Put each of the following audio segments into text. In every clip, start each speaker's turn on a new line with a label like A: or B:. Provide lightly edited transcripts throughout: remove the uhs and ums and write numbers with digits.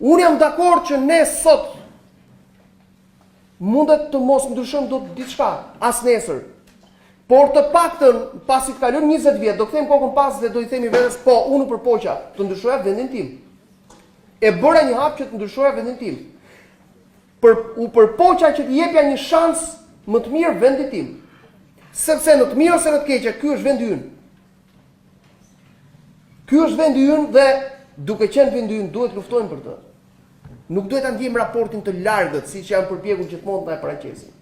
A: Unë jam dakord që ne sot mundet të mos ndryshojmë dot diçka, as nesër. Por të paktën, pasi të kalojnë 20 vjet, do kthejmë kokën pas dhe do i themi vetes, po, unë u përpoqa të ndryshoja vendin tim. E bëra një hap që të ndryshoja vendin tim. Për u përpoqa që të jepja një shans më të mirë vendit tim. Sepse në të mirë ose në të keqe, ky është vendi ynë. Ky është vendi ynë dhe duke qenë vendi ynë duhet luftojmë për të. Nuk duhet ta ndjejmë raportin të largët, siç janë përpjekur gjithmonë të na e paraqesin.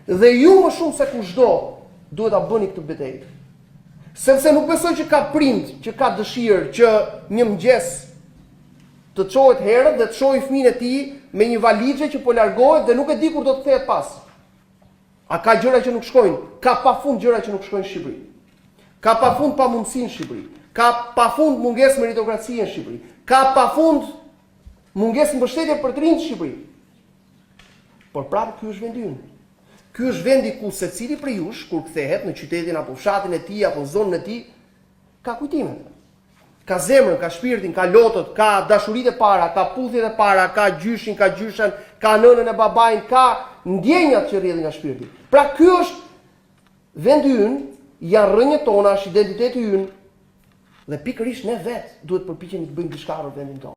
A: Dhe ju më shumë se kushdo duhet ta bëni këtë betejë. Sepse nuk besoj që ka prind që ka dëshirë që një mëngjes të çohet herët dhe të shohë fëmijën e tij me një valixhe që po largohet dhe nuk e di kur do të kthehet pas. A ka gjëra që nuk shkojnë? Ka pafund gjëra që nuk shkojnë në Shqipëri. Ka pafund pamundësi në Shqipëri. Ka pafund mungesë meritokracie në Shqipëri. Ka pafund mungesë mbështetje për të rinjtë në Shqipëri. Por prapë ky është vendi ynë. Ky është vendi ku secili prej jush kur kthehet në qytetin apo fshatin e tij apo zonën e tij ka kujtimet. Ka zemrën, ka shpirtin, ka lotët, ka dashuritë e para, ka puthjet e para, ka gjyshin, ka gjyshen, ka nënën e babain, ka ndjenjat që rrjedhin nga shpirti. Pra ky është vendi ynë, janë rrënjët tona, është identiteti ynë. Dhe pikërisht ne vetë duhet të përpiqemi të bëjmë diçka për vendin tonë.